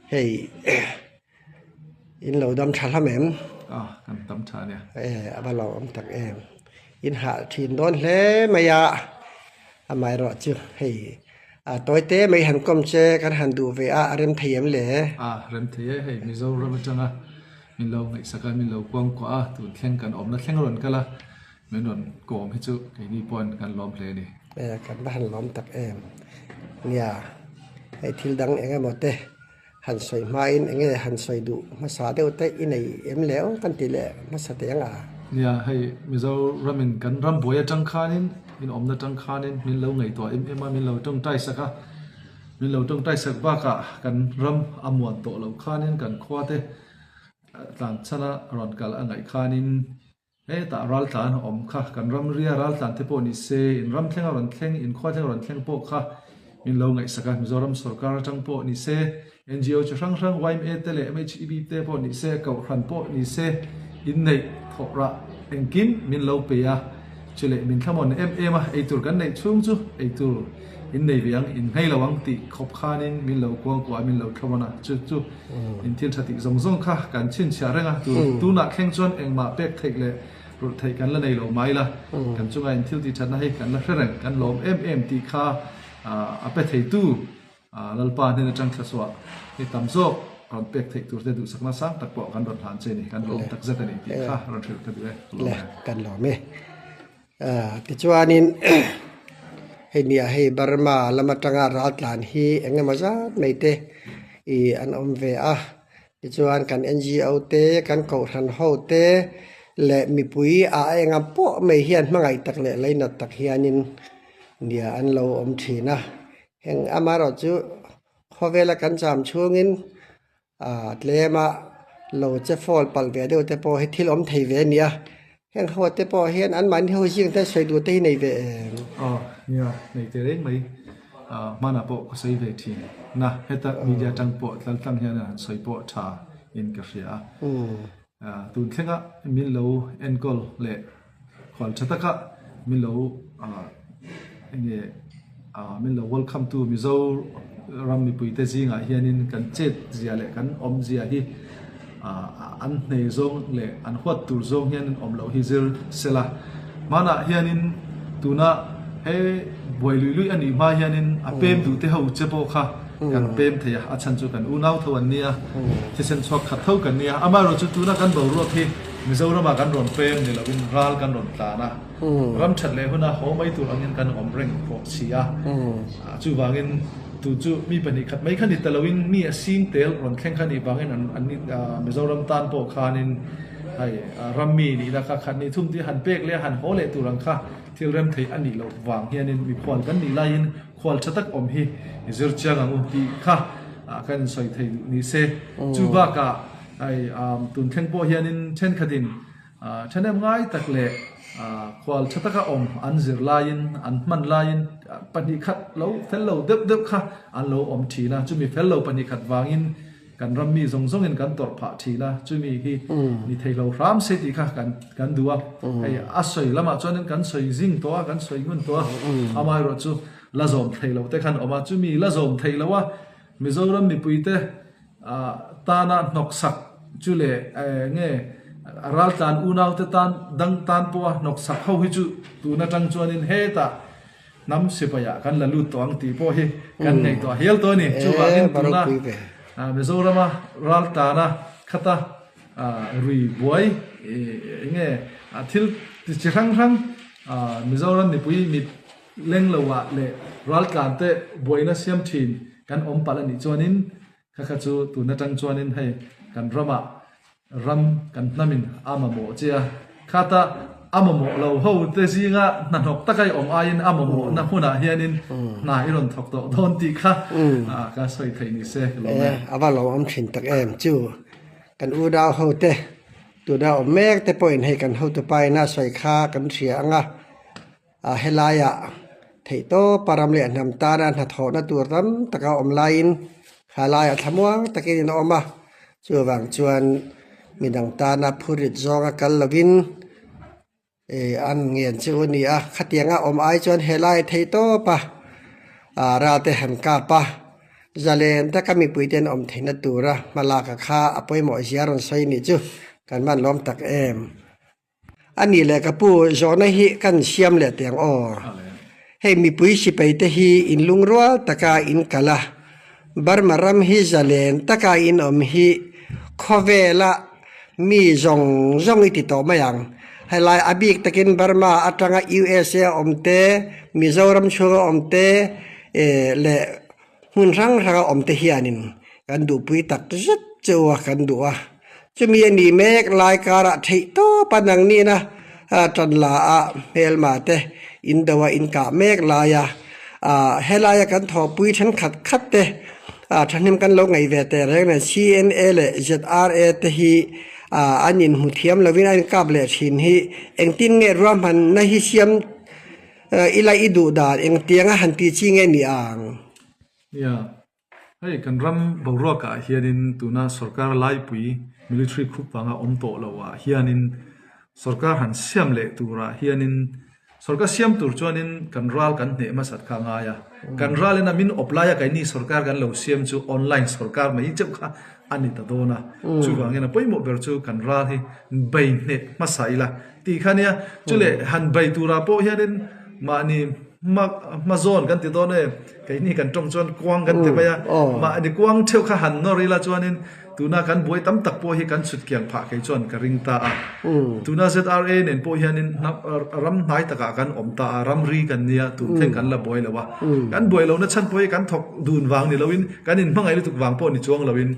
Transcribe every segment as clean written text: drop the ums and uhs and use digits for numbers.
Hei in lo dam tha hlam em? Ah, kan tam tha nia. Eh, a va lo awm tak em. In hah thin dawn hle mai a. Amaherawh chu hei a tawite mai han kawm che kan han duh ve a, a rem thei em le? Ah, rem thei e, hei Mizoram atanga min lo ngaihsak a, min lo kuangkuah a, tun thleng kan awmna thleng rawn kal a, min rawn kawm hi chu keini pawhin kan lawm hle a ni. Eh, kan va han lawm tak em. Nia, hei thil dang eng emaw te han sawi hmain eng nge han sawi duh hmasa deuh te i nei em leh aw kan ti leh hmasa teh ang a. Nia, hei Mizoramin kan ram buai atang khanin, min awmna atang khanin min lo ngaihtuah em em a, min lo tawngtai sak a, min lo tawngtai sak bakah kan ram a muan tawh loh khanin kan khua te tlan chhana rawn kal a ngaih khanin Hetah raltlan a awm kha, kan ram ria raltlan te pawh ni se, in ram thleng a rawn thleng, in khua thleng a rawn thleng pawh kha min lo ngaihsak a, Mizoram sorkar atang pawh ni se, NGO chi hrang hrang yma te leh MHEB te pawh ni se, Kohhran pawh ni se, inneih thawh rah engkim min lo pe a, chu leh min thlamawn em em a, eitur kan neih chhung chu eitur in nei ve ang, in nghei lo ang tih khawp khanin min lo kuangkuah a, min lo thlamawn a, chu chu. In thil tha tih zawng zawng kha kan chhinchhiah reng a, tunah thleng chuan engmah pek theih leh rulh theih kan la nei lo mai la, kan chunga in thil tih thatna hi kan la hre reng, kan lawm em em tih kha a pe theitu Lalpa hnen atang thlasuah hi tam zawk rawn pek theih tur te duhsakna sang tak pawh kan rawn hlan che ni, kan lawm tak zet a ni tih kha rawn hrilh ka duh e, ka lawm e. Kan lawm e. Tichuanin hei nia hei Burma lam atanga raltlan hi eng emaw zat mai te ih an awm ve a, tichuan kan NGO te kan kohhran ho te leh mipui a enga pawh mai hian hmangaih tak leh lainat tak hianin nia an lo awm thin a, heng amaherawhchu khawvela kan cham chhungin Aa tlem a, lo che fall palh ve deuh te pawh hi thil awm thei ve a nia. Heng ho te pawh hian anmahni ho zing te sawi duh te hi nei ve em? Aw, nia, nei teh reng mai. Aa hmanah pawh ka sawi ve thin. Na, heta media atang pawh tlal tlang hian han sawi pawh tha in ka hria a. Aa tun thlenga min lo enkawl leh khual tha taka min lo aa enge aa min lo welcome tu Mizo ram mipui te zingah hianin kan chet zia leh kan awm zia hi aa an hnei zawng leh an huat tur zawng hian awm loh hi zir sela. Hmanah hianin tuna he buai lui lui a nih hma hianin a pem duh te ho che pawh kha kan pem thei a, a chhan chu kan unau tho an nia, thisen chhuak khat tho kan nia. Amaherawhchu tuna kan boruak hi Mizoramah kan rawn pem ni loin ral kan rawn tlan a, ram that leh huna haw mai tur angin kan awm reng pawh si a. Chuvangin tu chu mi pahnih khat mai kha ni ta loin mi a sing tel rawn thleng kha nih vangin an Mizoram tan pawh khanin hei ram mi nihna kha khat ni thum tih han pek leh a han haw leh tur ang kha thil rem theih a nih loh vang hianin mikhual kan nih laiin khual tha tak awm hi i zir chiang ang u tih kha kan insawi thei duh ni se. Chu bakah Hei tun thleng pawh hianin thenkhatin thahnem ngai tak leh khual tha taka awm an zir laiin an hman laiin pahnih khat lo fel lo deuh deuh kha an lo awm thin a, chumi fel lo pahnih khat vangin kan ram mi zawng zawngin kan tawrh phah thin a, chumi hi ni thei lo hram se tih kha kan kan duh a, hei a sawi lamah chuanin kan sawi zing tawh a, kan sawi ngun tawh a, amaherawhchu la zawm thei lo te khan awm a, chumi la zawm thei lo a Mizoram mipuite tana hnawksak chu leh nge raltlan unaute tan dang tan pawha hnawksak ho hi chu tun atang chuanin hetah hnam sipaiah kan la lut tawh ang tih pawh hi kan ngaihtuah hial tawh a ni. Chuvangin tuna Mizorama raltlana khata rui buai nge thil chi hrang hrang Mizoram mipui mit leng loah leh raltlan te buaina siam thin kan awm palh a nih chuanin kha kha chu tun atang chuanin hei kan ramah ram kan hnamin a mamawh che a, khata a mamawh lo ho te zinga hnahnawk taka i awm aiin a mamawhna hmunah hianin hna i rawn thawk tawh dawn tih kha ka sawi theih ni se ka lawm e. A va lawmawm thin tak em chu kan unau ho te tuna awm mek te pawhin hei kan hotupa ina sawi kha kan hria ang a. A helaiah theihtawpa ram leh hnam tana hnathawhna tur tam taka awm laiin helaiah thlamuang takin in awm a, chuvang chuan midang tana phurit zawnga kal lovin ih an ngen chu a ni a, khatianga awm ai chuan helai theihtawpa ah ral te han kap a. Zalen taka mipui te an awm theihna tura hmalak a kha a pawimawh zia rawn sawi nih chu kan van lawm tak em. A nih leh ka pu zawhna hi kan siam leh teh ang aw. Hei mipui sipai te hi in lungrual taka in kal a, Burma ram hi zalen taka in awm hi khawvela mi zawng zawng i ti tawh mai ang. Helai a bik takin Burma atanga USA a awm te, Mizoram chhunga awm te leh Hmun hrang hranga awm te hianin kan duhpui tak zet cheu a kan duh a, chumi a nih mek lai karah theih tawp a nang nihna tan la a hmelma te in do a in kah mek lai a, helaia kan thawhpui thenkhat khat te thahnem kan lo ngaih ve teh reng nen CNA leh ZRA te hi an inhmu thiam lovin a inkap leh thin hi engtin nge ruahmanna hi siam Ila i duh dan engtianga han ti chi nge ni ang? Nia, hei kan ram boruakah hianin tuna sorkar laipui military khup vanga awm tawh loah hianin sorkar han siam leh turah hianin sorkar siam tur chuanin kan ral kan hneh hmasat kha a ngai a. Kan ralin a min awp laia keini sorkar kan lo siam chu online sorkar mai chauh kha a ni ta dawn a. Chuvangin a pawimawh ber chu kan ral hi bei hneh hmasa ila Tih kha nia, chu leh han bei turah pawh hianin mahni hma hma zawn kan ti dawn e, keini kan tawng chuan kuang kan ti mai a, mahni kuang theuh kha han nawr ila chuanin tuna kan buai tam tak pawh hi kan chhut kiang phah kei chuan ka ring ta a. Tuna ZRA nen pawh hianin ram hnai takah kan awm ta a, ramri kan nia, tun thleng kan la buai lo a. Kan buai lohna chhan pawh hi kan thawk dun vang ni loin kan inhmangaih lutuk vang pawh ni chuang loin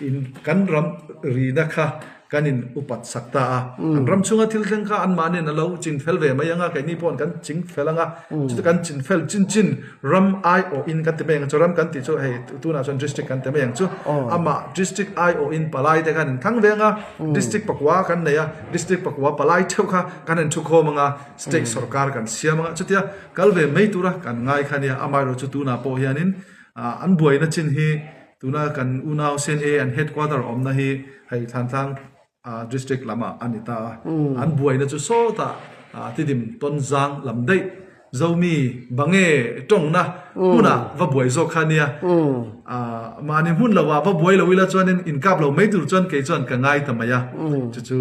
In kan ram rina kha kan in upat sak ta a, kan ram chhunga thil thleng kha anmahniin a lo chin fel ve mai ang a, keini pawhin kan ching fel ang a, chuti kan chin fel chin chin ram aiawhin kan ti mai ang chu, ram kan tih chu hei tunah chuan district kan ti mai ang chu, amah district aiawhin palai te khan in thlang ve ang a, district pakua kan nei a, district pakua palai theuh kha kan in thukhawm ang a, state sorkar kan siam ang a, chutia kal ve mai tura kan ngai kha nia, amaherawhchu tunah pawh hianin an buaina chin hi Tuna kan unau CNA an headquarter awmna hi hei Thlantlang district lamah a ni ta a, an buaina chu sawtah Tidim Tonzang lam daih Zomi Bange tawngna hmunah va buai zawk kha nia. Mahni hmun lovah va buai lo ila chuanin inkap lo mai tur chuan kei chuan ka ngai ta mai a, chu chu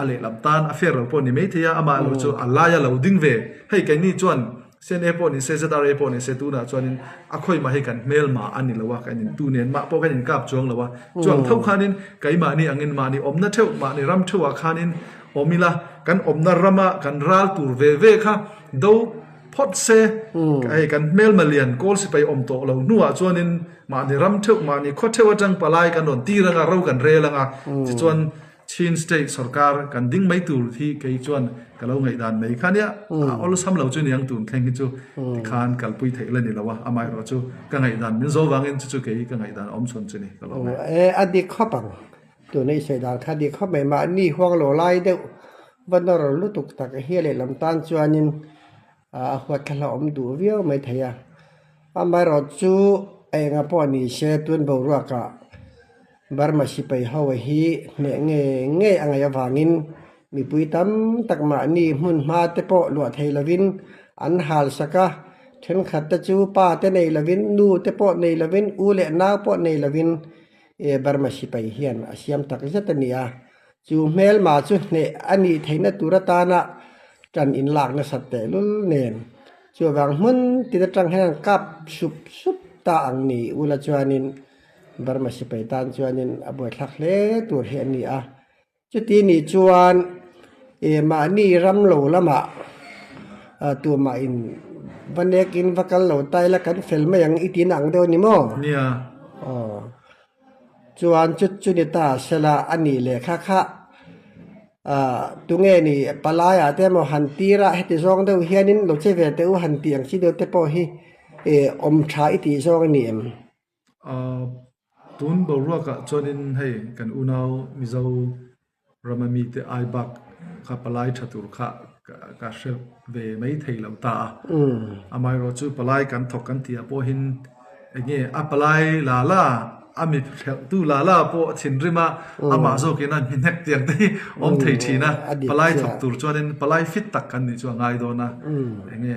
a lehlam tan a fair lo pawh ni maithei a, amah lo chu a laia lo ding ve. Hei keini chuan CNA pawh ni se, ZRA pawh ni se tunah chuanin a khawimah hi kan hmelmah a ni lo a, kan in tu nen mah pawh kan inkap chuang lo a. Chuang tho khanin keimahni angin mahni awmna theuh, mahni ram theuhah khanin awm ila, kan awmna rama kan ral tur ve ve kha do phawt se, hei kan hmelma lian kawl sipai awm tawh lo hnuah chuanin mahni ram theuh, mahni khaw theuh atang palai kan rawn tir anga, ro kan rel anga, tichuan Chin State sorkar kan ding mai tur hi kei chuan ka lo ngaihdan mai kha nia, a awlsam lo chu niang tun thleng hi chu tikhan kalpui theih la ni lo a, amaherawh chu ka ngaihdan min zo vangin chu chu kei ka ngaihdan awm chhun chu ni ka lo ngai. E, a dik khawp ang. Tuna i sawi dan kha a dik khawp mai. Mahni huang lo lai deuh va nawr lutuk tak hi a lehlam tan chuanin a huat thla hlauhawm duh viau mai thei a. Amaherawh chu enga pawh ni se tun boruakah Burma sipai ho hi hneh nge nge a ngaih avangin mipui tam tak mahni hmun hma te pawh luah thei lovin an hal sak a, thenkhat te chu pa te nei lovin nu te pawh nei lovin u leh nau pawh nei lovin Burma sipai hian a siam tak zet a ni a, chu hmelma chu hneh a nih theihna tur atana tan inlak nasat tehlul nen chuvang hmun tin atang hian an kap sup sup ta ang ni ula chuanin. Burma sipai tan chuanin a buaithlak hle tur hi a ni a, chuti nih chuan ih mahni ram lo lamah tumah in va nek in va kal lo ta ila kan fel mai ang i ti na ang deuh a ni maw? Nia. Aw. Chuan chu chu ni ta sela a nih leh kha kha tunge ni palai ah te emaw han tir a heti zawng deuh hianin lo che ve teh u han tih ang chi deuh te pawh hi ih awm tha i tih zawng a ni em? Tun boruakah chuanin hei kan unau Mizo rama mite ai bak kha palai tha tur kha ka hre ve mai thei lo ta a. Amaherawh chu palai kan thawk kan tih ah pawhin eng nge a palai la la a mi hrelh tu la la pawh a thinrim a, amah zawkin a hmihnek tiang te hi awm thei thin a. Palai thawk tur chuanin palai fit tak kan nih chu a ngai dawn a, eng nge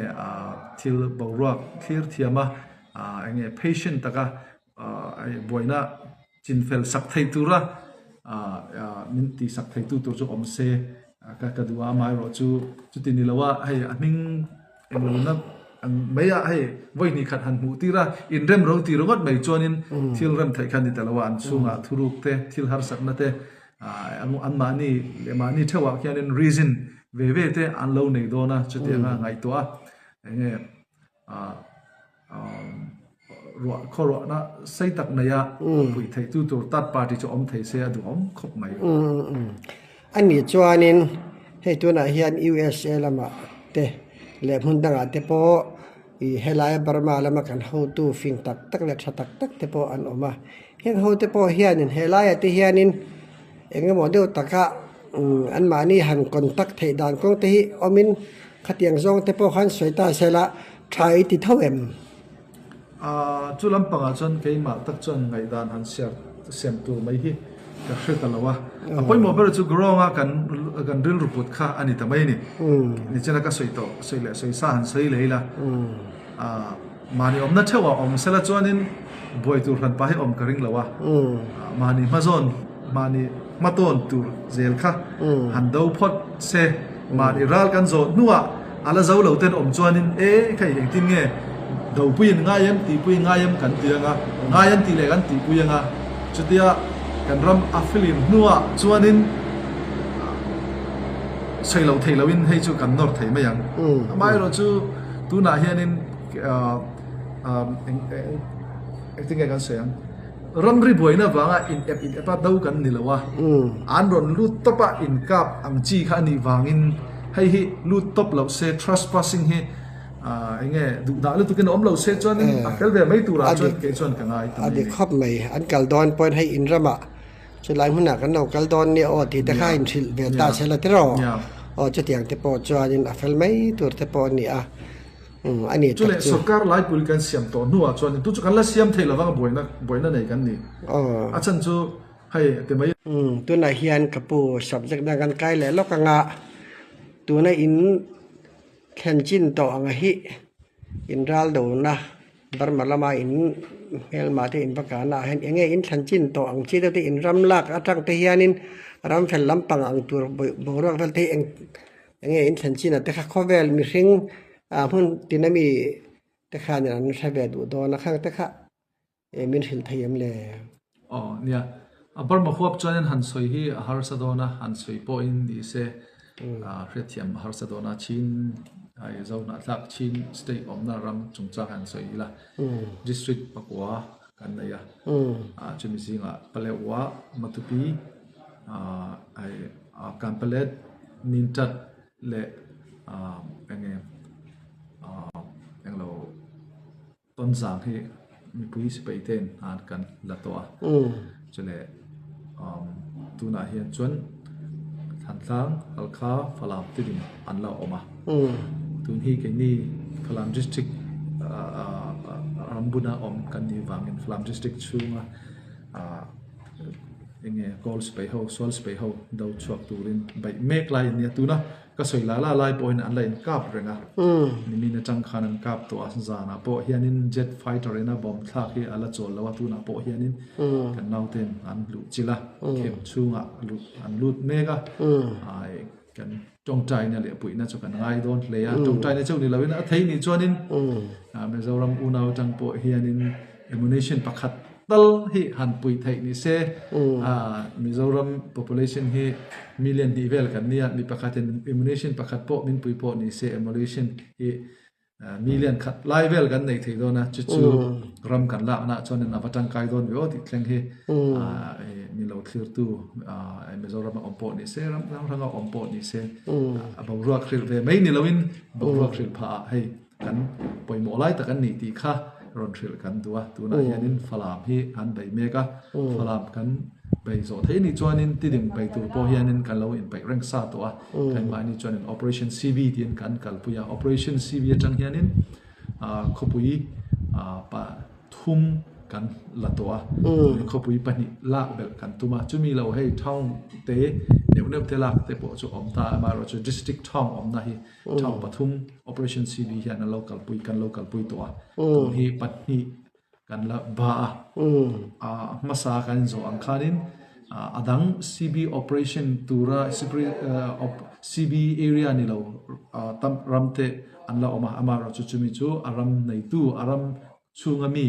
thil boruak thlir thiam a. Enge patient taka buaina chinfel sak thei tura min ti sak theitu tur chu awm se ka ka duh a, amaherawhchu chuti ni loa hei a hming englo na ang mai a hei vawi hnih khat han hmuh tir a, inrem ro ti ringawt mai chuanin thil rem theih kha a ni ta lo a, an chhungah thuruk te thil harsatna te anmahni leh mahni theuhah khianin reason ve ve te an lo nei dawn a, chutianga ngaihtuah a enge Ruah khaw ruahna sei tak neia puih theih tu tur third party chu awm thei se a duhawm khawp mai. A nih chuanin hei tunah hian USA lamah te leh hmun dangah te pawh ih helaia Burma lama kan hotu fing tak tak leh tha tak tak te pawh an awm a. Heng ho te pawh hianin helaiah te hianin eng emaw deuh taka anmahni han contact theih dan kawng te hi awmin khatiang zawng te pawh khan sawi ta sela tha i ti tho em? Chu lampangah chuan keimah tak chuan ngaihdan han siar siam tur mai hi ka hre ta lo a. A pawimawh ber chu Gronga kan kan rilru put kha a ni ta mai a ni. Nichina ka sawi tawh sawi leh sawi sa han sawi leh ila. Mahni awmna theuh ah awm sela chuanin buai tur hran pah hi awm ka ring lo a, mahni hmazawn, mahni hmatawn tur zel kha han do phawt se, mahni ral kan zawh hnuah a la zo lo ten awm chuanin e hei engtin nge dopuiin ngai em tihpui ngai em kan ti anga, ngai an tih leh kan tihpui anga, chutia kan ram a filim hnuah chuanin sawi loh theih lohin hei chu kan nawr thei mai ang. Amaherawhchu. Tunah hianin engtin nge kan sawi ang, ramri buaina vanga in ep in epa do kan ni lo a, an rawn lut tawp a inkap ang chi kha a nih vangin hei hi lut tawp loh se trespassing hi eng nge duh dah lutukin a awm lo se chuanin a fel ve mai turah chuan kei chuan ka ngai ta mai a ni. A dik khawp mai, an kal dawn pawhin hei in ramah Chulai hmunah kan lo kal dawn nia aw tih te kha inhrilh ve ta se la tiraw? Aw chutiang te pawh chuanin a fel mai tur te pawh a ni a, umm a ni tak chu. Chuleh sorkar laipui kan siam tawh hnuah chuan tu chu kan la siam thei lovang a buaina buaina nei kan ni. A chhan chu hei ti mai. Umm tunah hian ka pu subject dang kan kai leh lawk anga tuna in thlen chin tawh ang hi in ral dona Burma lama in hmelma te in va kana ah hian eng nge in thlan chin tawh ang chi deuh te in ram lak atang te hianin ram fel lampang ang tur boruak vel te hi eng eng nge in thlan chin ah te kha khawvel mihring ah hmun tin ami te khanin an hre ve duh dawn a khang te kha eh min hrilh thei em le? Aw nia, a Burma huap chuanin han sawi hi a harsa dawn a, han sawi pawhin ni se hriatthiam a harsa dawn a, Chin ai Zohnahthlak Chin state awmna ram chungchang han sawi ila district pakua kan nei a, chumi zingah Palehua, Matupi, ai Kanpalet, Nintat leh enge englo. Tonzang hi mipui sipai ten an kan la tawh a, chule tunah hian chuan Thantlang, Halkha, Falam te din an la awm a. Tun hi keini Falam District rambuna awm kan nih vangin Falam District chhunga enge kawl sipai ho, sual sipai ho do chhuak turin beih mek lai a nia tuna. Ka sawi la la lai pawhin an la inkap reng a, nimin atang khan an kap tawh a, zanah pawh hianin jet fighter in a bomb thlak hi a la chawl lo a, tunah pawh hianin kan nauten an luh chilh a, khem chhungah an lut mek a, kan tawngtaina leh puihna chu kan ngai dawn hle a, tawngtaina chauh ni loin a thei nih chuanin Mizoram unau atang pawh hianin ammunition pakhat tal hi han puih theih ni se, Mizoram population hi million hnih vel kan nia, mi pakhatin ammunition pakhat pawh min pui pawh ni se ammunition hi million khat lai vel kan nei thei dawn a, chu chu ram kan lakna chuanin a va tangkai dawn ve aw tih thleng hi min lo thlirtu Mizoram a awm pawh ni se, ram hrang hrang a awm pawh ni se, a boruak hrilh ve mai ni loin boruak hrilh phah ah hei Kan pawimawh lai tak an nih tih kha rawn hrilh kan duh a, tunah hianin Falam hi an bei mek a, Falam kan bei zawh theih nih chuanin Tiding bei tur pawh hianin kan lo inpeih reng sa tawh a, keimahni chuanin Operation CV tiin kan kalpui a, Operation CV atang hianin khawpui pa thum. kan la tawh a. Khawpui pahnih lak belh kan tum a. Chumi lo hei town te neuh neuh te lak te pawh chu awm ta a. Amaherawhchu district town awmna hi town pathum Operation CB hian an lo kalpui kan lo kalpui tawh a. Tun hi pahnih kan la ba a. A hmasa kan inzawh ang khanin a dang CB operation tura CB area ni lo tam ram te an la awm a. Amaherawhchu chumi chu a ram neitu a ram chhunga mi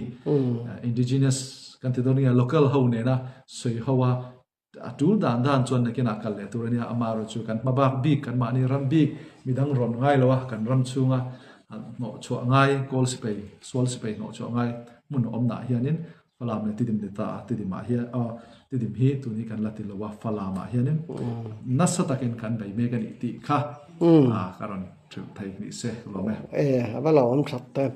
indigenous kan ti dawn nge local ho nena sawi ho a a tul dan dan chuan nakinah kal leh tur ania amaherawhchu kan hma bak bik kan mahni ram bik midang rawn ngai lo a kan ram chhunga hnawh chhuah ngai kawl sipai sual sipai hnawh chhuah ngai hmun awmnah hianin Falam leh Tidim ni ta a Tidimah hian aw Tidim hi tun hi kan la ti lo a Falamah hianin nasa takin kan bei mek a nih tih kha ka rawn theuh thei ni se lawm e. E a va lo awm that em.